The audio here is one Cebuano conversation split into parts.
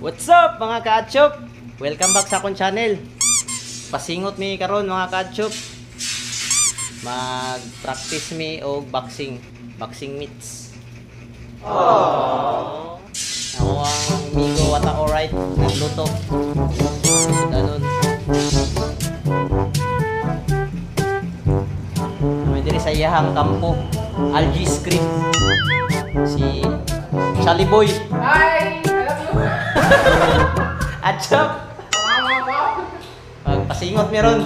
What's up, mga kaatsyop? Welcome back sa akong channel. Pasingot mi karon, mga kaatsyop. Mag-practice mi og boxing, boxing mitts. Aww. Ako ang Migo Wata alright, nagluto. Danon. May diri sa iyahang kampo, Algie Script. Si Charlie Boy. Hi! I love you! Atsyop! Pagpasingot meron.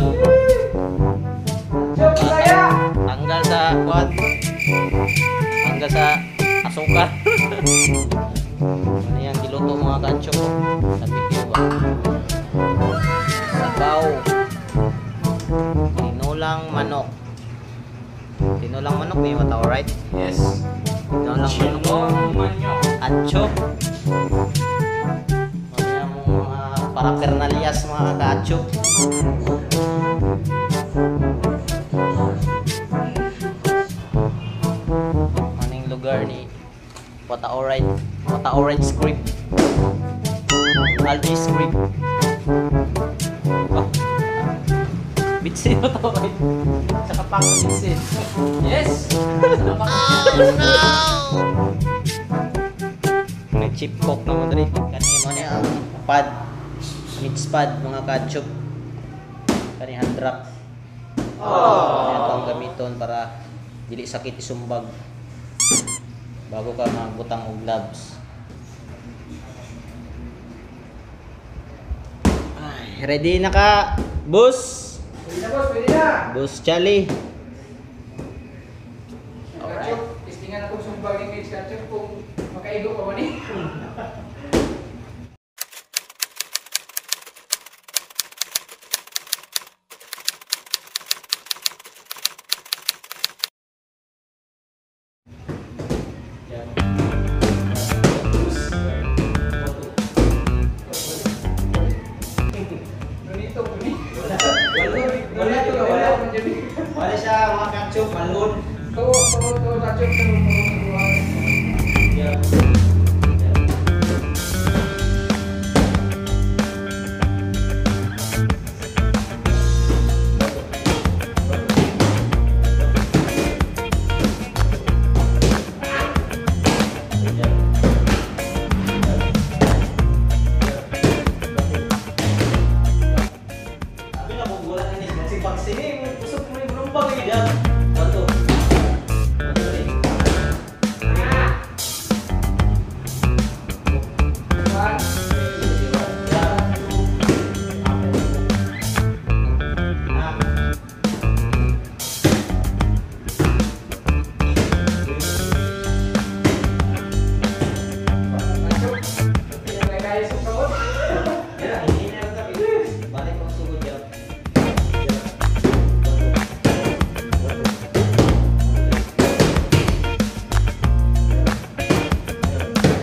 Chop, saya! Tanggal sa kwan. Tanggal sa asukar. Ano yan, giluto, mga kaatsyop. Sabi ko ba? Sabaw. Tinulang manok. Tinulang manok may mata, alright? Yes. Tinulang manok. Manyo. Atsyop. Ano yan mga parapernalias, mga kaatsyop. Maning lugar ni Wata alright. Wata alright script. Algie script. Oh. Bitsin mo to. Sa kapang bitsin. Yes! May chip coke naman diri. Kani mo ni ang pad. Mix pad, mga kaatsyop. Kani hand wrap. Oh. Ito ang gamiton para dili sakit isumbag bago ka magbutang og gloves. Ay, ready na ka, boss? Pwede na, boss, pwede na! Boss Charlie. Alright. Kachop, testingan na kung sumbag yung Mitch Kachop kung makaigo pa ba ni? Nonito, puni. Wala, Nonito, wala. wala. Wala siya, mga kaatsyop, malun. Tuo, tuo, tuo, Kachop, tuo, tuo, tuo. Yeah. Sabi na kung wala na ni si boxing eh, usap mo yung rumbang eh. Jab. 1, 2. 1, 2, 3. One, Jab. Ah. Kachop, kaya sa kamot. Yeah, hindi na lang tabi. Balik ko sugod, jab. Jab. 1, 2. 1, 2. 1, 2,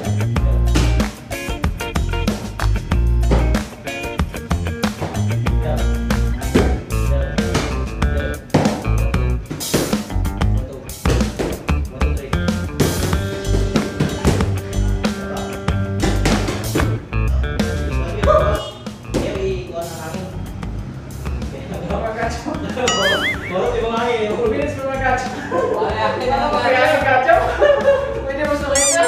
3. Jab. Jab. Jab. Jab. 1, 2. 1, 2, 3. Mga Kachop. Wala. Bilis mo, mga Kachop. Kaya sa Kachop. Pwede mo surrender.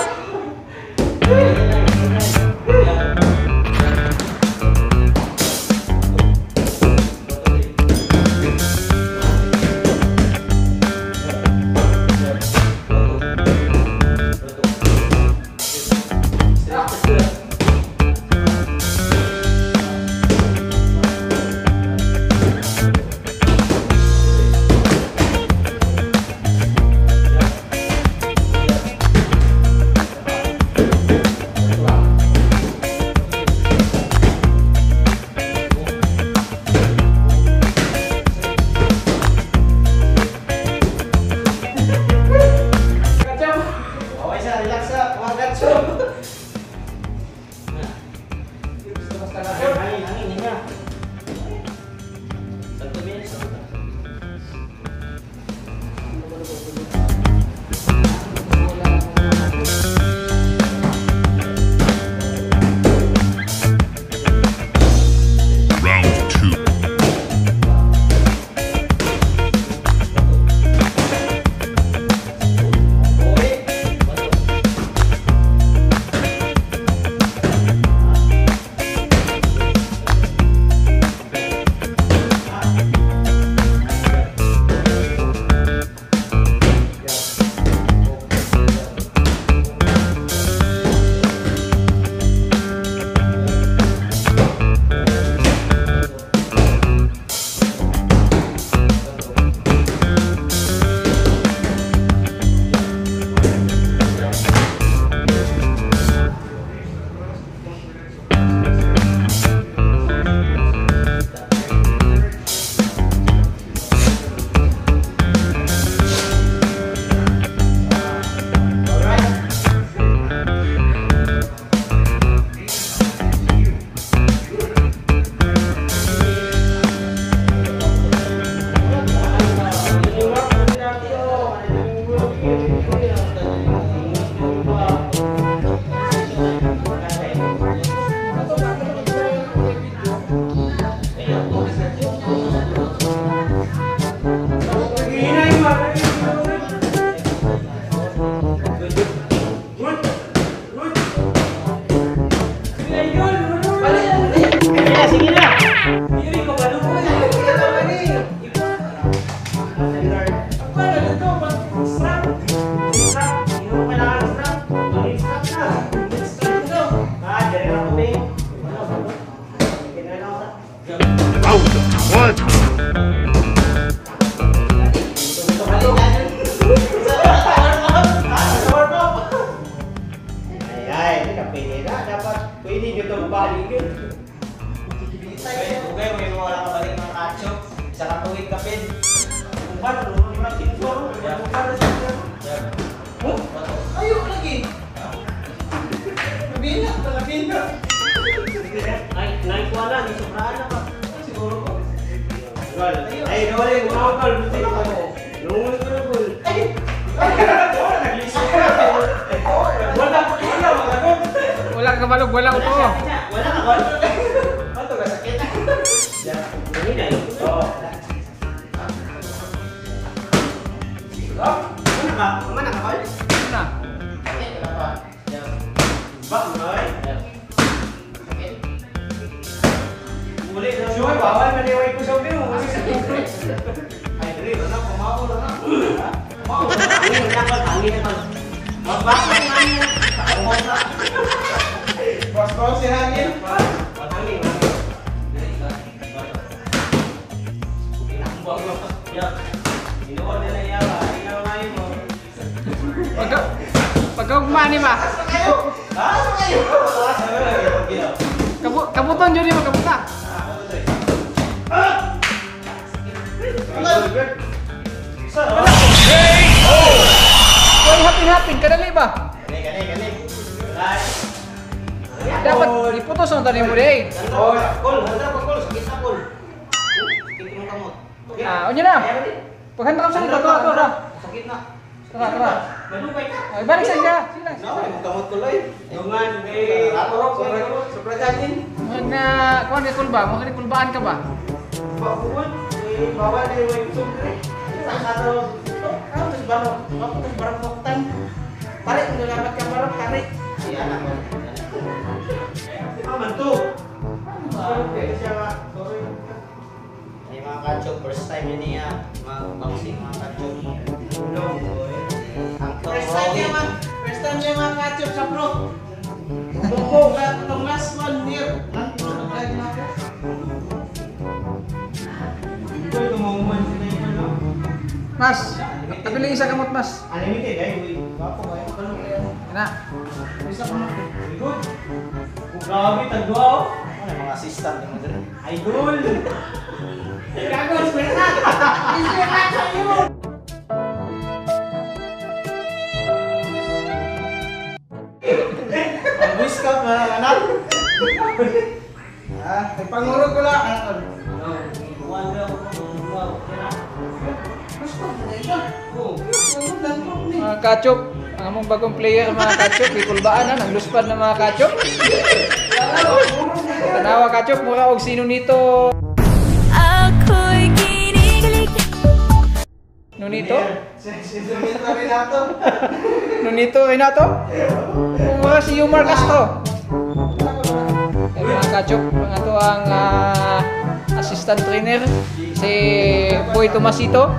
Kachop. Okay sa, relax sa, mga katsyo. Gusto basta Kachop. Hangin, hangin, hinga. 30 minutes. Wala. Ah, dere na ko be. Round one. Ay, ay, pwede na. Dapat pwede dito balik yun. Ugay, may wala ka balik mga kacho. Isa ka tuwing kapin. Uban, murag sensor, uban na sensor. Ayok lagi. Nabina, nabina. Ay, naikuha na, di sobrahan na ka. Siguro ko. Ay, nawala yung mga kol. Lungon ko na kol. Wala, wala, wala. Wala ka kabalog, wala ko to. Wala ka kol. Ato ka sakit. Oo. Mana ka? Mana ka kol? Na. Wala pa. Ba, ay. Sakit. Uli na siya, bawal maniway ko sa mo. Ay, dili na pumao na. Pumao na. Angin na kol, angin na kol. Magbasa yung angin. Pumao na. Bas-bas si hangin. Angin. Inuod na niya ba? Ikaw ngayon mo. Pagkaugma ni ma. Ha? Kayo. Kabuton jud ni mo kabuta. Hoy, hapin-hapin kadali ba? Gani, gani, gani. Dapat iputos ang tanim mo day. Kol, kol, handra pa kol, sakit na kol. Sakit mo kamot. Ah, unya na. Paghanda ka sa dito, tura, tura. Sakit na. Tara, tara. Malupay ka. Ay, balik sa iya. Sila. No, mo kamot ko loy. Dungan, kay sobra hangin. Mga na kuan ka kulba, mga kulbaan ka ba? Bakuan, eh, bawal maniway ko sa Sa kato. Tapos barok, tapos barok buktan. Pare, nulamat ka barok, pare. Si anak mo. Ah, man to. Sorry, siya nga. Sorry. Ay mga kacho, first time yun niya mag-boxing mga kacho. Ang First time niya mga, first time niya mga kacho sa pro. Bumbo. Itong last one year, nag-pro, nag-live na ako. Ito, tumuman sila yung ano. Mas, apili isa kamot mas. Unlimited, ay. Gwapo kayo. Na. Isa ko na. Good. Grabe, tagwa oh. Ano mga assistant mo dito? Idol. Gago, square na! Square na sa iyo! Ang buwis ka mga anak. Ah, nagpanguro ko lang. Ano? Mga kachop, ang among bagong player mga kachop, gikulbaan na, nang luspad na mga kachop. Tanawa kachop, mura og sino nito. Ako'y kinikilig. Nunito? Si Nunito Renato. Nunito Renato? Mura si Yumar Castro. Ay, mga kachop, ang ato ang assistant trainer, si Boy Tomasito.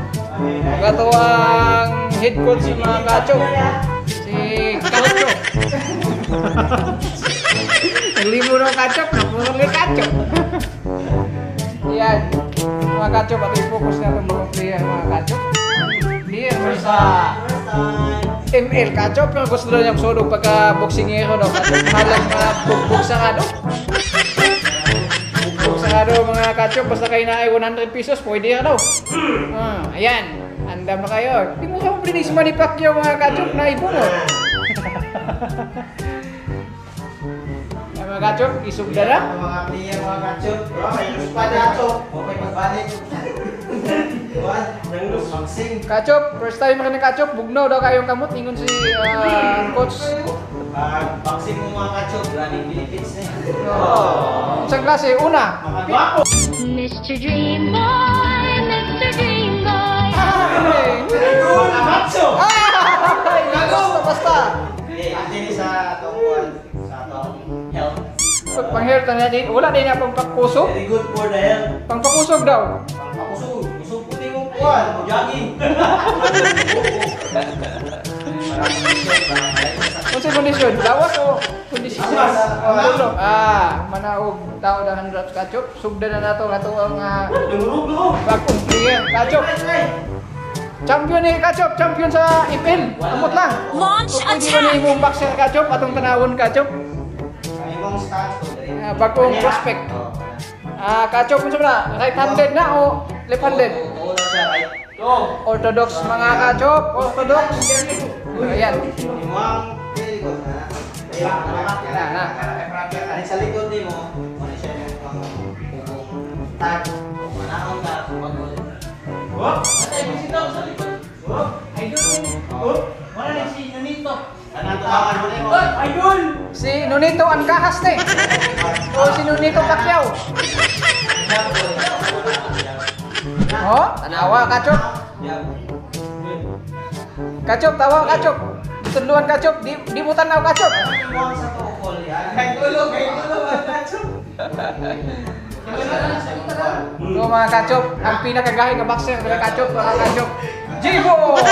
Ang ato ang head coach ng mga kachop, si Kacho. Naglimo ng kachop, napuro ni kachop. Yan, mga kachop, ato i-focus na itong mga player, mga kachop. Player mo sa ML kachop, pero gusto daw niyang solo pagka boksingero daw kachop. Halang mga bugbog sarado. Bugbog sarado mga kachop, basta kayo na ay 100 pesos, pwede na daw. Ayan, andam na kayo. Di mo ka mabilis si Manny Pacquiao mga kachop, na ibunot. Ayan, mga kachop, isugda na. Ang mga player mga kacho. Okay, luspad na ato. Okay, magbalik. Kuan, boxing. Kachop, first time ka ng kachop, bugnaw daw kayong kamot, ingon si coach. Pag boxing mo mga kacho, grabing benefits na. Oh. Isang klase, una. Mga gwapo. Mr. Dream Boy, Mr. Dream Boy. Ay, Idol, amatso. Ay, basta, basta. Eh, ate sa atong kuan, sa atong health. Pang-health na natin, wala din na pang pakusog. Very good for the health. Pang pakusog daw. Pang pakusog, kusog puti mong kuan, mo jogging. Unsa kondisyon? Lawas o kondisyon? Ulo. Ah, manaog tao na hand wraps kachop. Sugdan na nato ato ang bagong player kachop. Champion ni kachop, champion sa IPL. Amot lang. Launch Kung pwede ba attack! na imong boxer kachop atong tanawon kachop. Bagong prospect. Ah, kachop unsa ba na? Right-handed na o left-handed? Orthodox mga kachop, orthodox. Ayan. Na, na. Sa likod nimo, ano siya yung tag. Manaon ka, pagol. Atay, bisitaw sa likod. Wala na si Nonito. Idol! Si Nonito Ancajas ni. O si Nonito Pacquiao. Oh, tanawa kachop. Kachop, tawa kachop. Tudluan kachop, di mo tanaw kachop. So mga kachop, ang pinakagahi nga boxer mga kachop, mga kachop. J-Boy!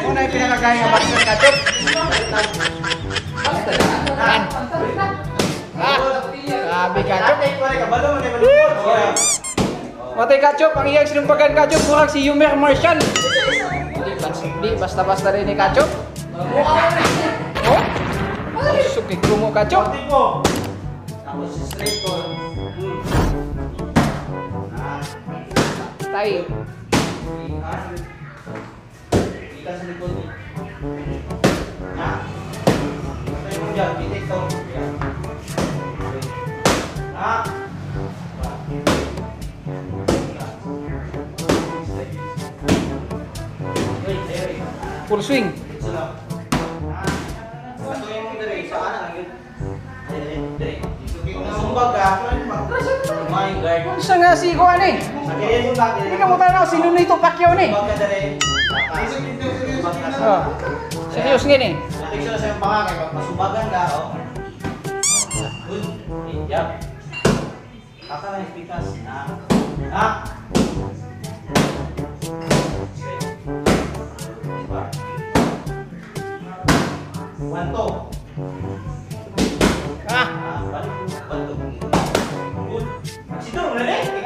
Una yung pinakagahi nga boxer kachop. Yan. Ah, grabe kachop. Matay kachop, ang iyang sinumpagan kachop, murag si Yumer Marshall. Di basta-basta rin ni kachop. Oh? Sukik mo kachop. Tapos straight ko. Tay. Ika sa likod. Na. Patay mo dyan, pitik to. Na. Full swing. Unsa nga si kuan eh? Hindi ka mo tanaw si Nonito Pacquiao ni. Oh. Serious ngini. Masubagan ka, oh. Good. Yap. Kaka lang pitas. Na. Na. One, two. Ah. Balik. 1, 2. Good. Siguro na rin. 1, 2.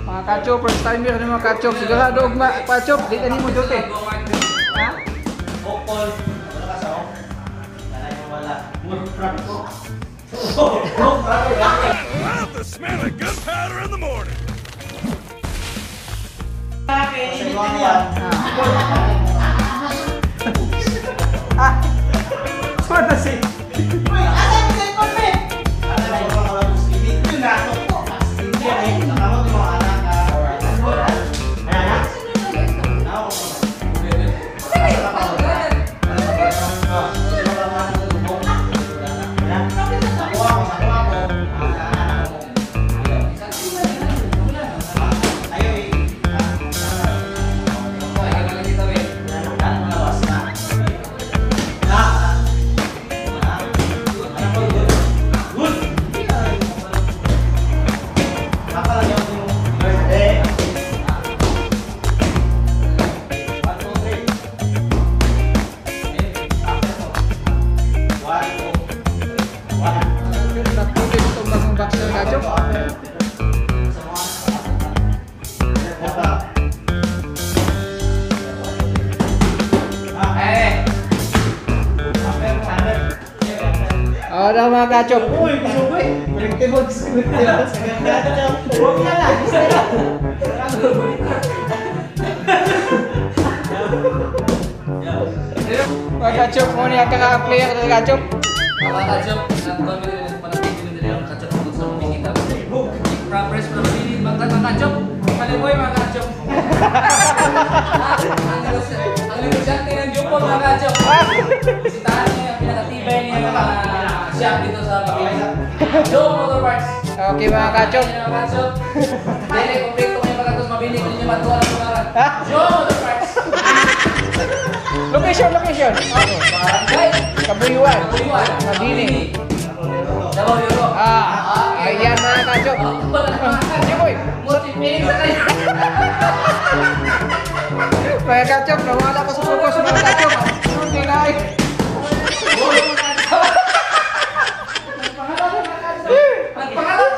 Mga kachop, first timer ni mga kachop. Sigurado og kachop, di ka nimo jote. Ha? Okol. Wala ka sa ok. Wala yung wala. Love the smell of gunpowder in the morning. Ah. Wala si. Ada mga kachop. Uy, uy. Mga kachop mo niya kaka-player ng kachop. Mga kachop, nagpanatigil nila ang kachop sa mga progress from Mabini, mga kachop. Kaliboy mga kachop. Ang negosyante ng Jupon mga kachop. Bisitahan niya ang pinakatibay niya mga shop dito sa Mabini. Joe Motor Parts. Okay mga kachop. Mga kachop. Dili, kompleto kayo mga kachop. Mabini ko ninyo matuwa ng mga Joe Motor Parts. Location, location. Barangay Kabuyuan. Kabuyuan. Mabini. Davao de Oro. Ah, ayan mga kachop. Jiboy. Multi-feeling sa kayo. Mga kachop, nawala ko sa focus mga kachop. Hindi na ay. Nagpangalan.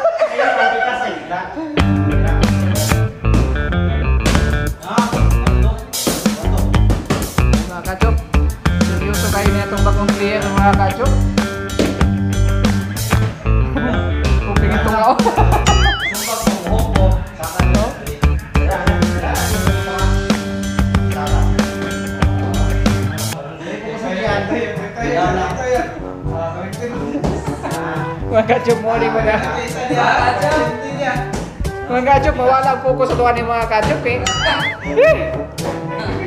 Mga kachop, seryoso kayo na itong bagong player mga kachop. Kuping itong ako. Mga kachop, muli mo na. Mga kachop. Mga kachop, mawala ang focus sa tuwan ni mga kachop eh.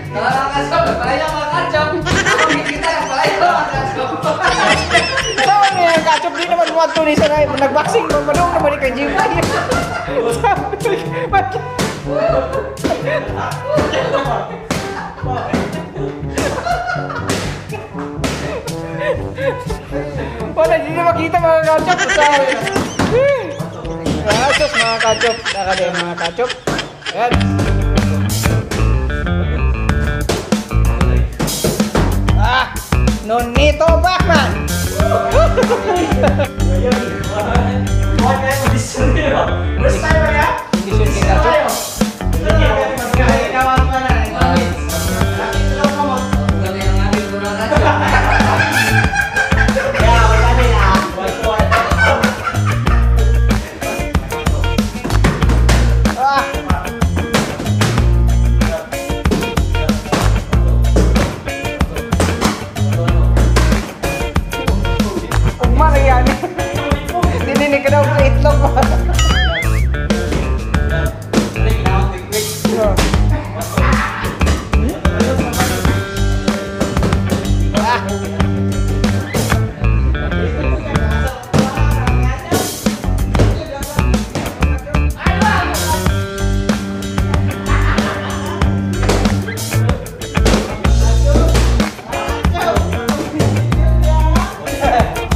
Mga kachop, nagpalayo mga kachop. Kita nagpalayo mga kachop. Tawa niya ang kachop, di naman mo ato ni sa nag-boxing, madung naman ni kay Jiboy. Sabi, wala, hindi na makita mga kachop. Sabi. Kachop, mga kachop. Nakadaya mga kachop. Ayan. Ah! Nonito Bachman! First time ba niya? Kondisyon kay kachop. Ganda yung aming mga kachop. Ah! Ugma na yan. Dininig ka daw sa itlog ba? Ah!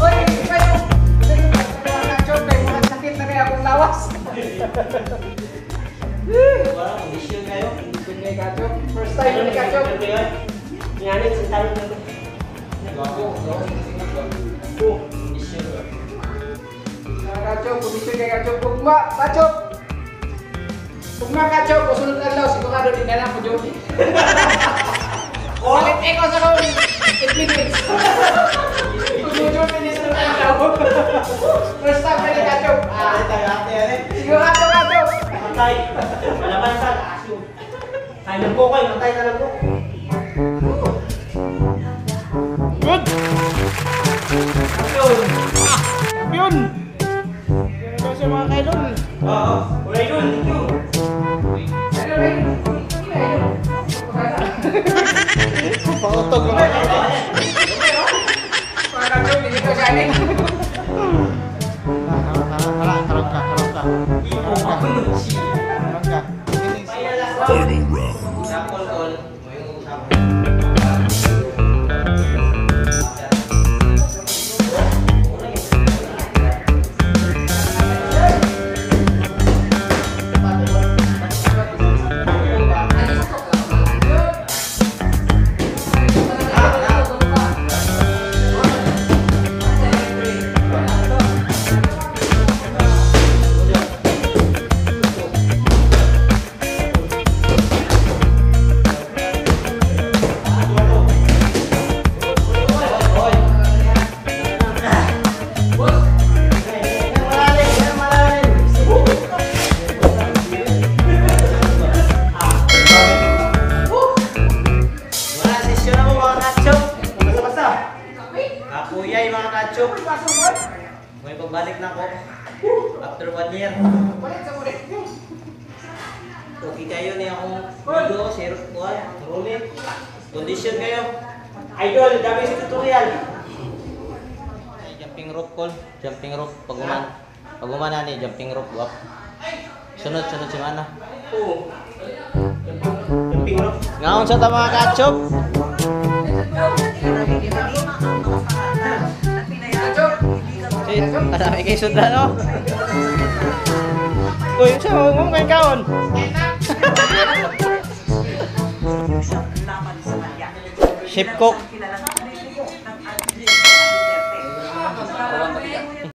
Oy, kayo. Kachop, kay mga sakit na kaya akong lawas. Kondisyon kayo. Kondisyon kay Kachop. First time ni Kachop. Mga Kachop, kondisyon kay Kachop. Ugma, Kachop. Ugma, Kachop. Usunod adlaw, sigurado di na lang mo duty. Ulit ikaw sa kong 8 minutes. Kung ni sunod adlaw. First time ni Kachop. Ah, sigurado Kachop. Matay. Malaban sa aso. Ay, ko kayo, matay na lang ko. Good. Champion. Yan daw siya mga kaidol. Oo. Ulay dun, thank you. Pautog lang. Mga kachop, hindi ko siya aning. Final round. Sample call. Wala, session na mo mga kachop. Basta-basta. Akuyay mga kachop. May pagbalik na ako. After 1 year. Okay kayo ni akong video, zero kuan, rolling. Condition kayo. Idol, dami sa tutorial. Jumping rope call, jumping rope paguman. Paguman na ni jumping rope up. Sunod sunod si mana. Oo. Jumping rope. Ngaon sa ta mga kachop. Si, kasama kay sudra no. Uy, sa mo mo kaon. Chef cook.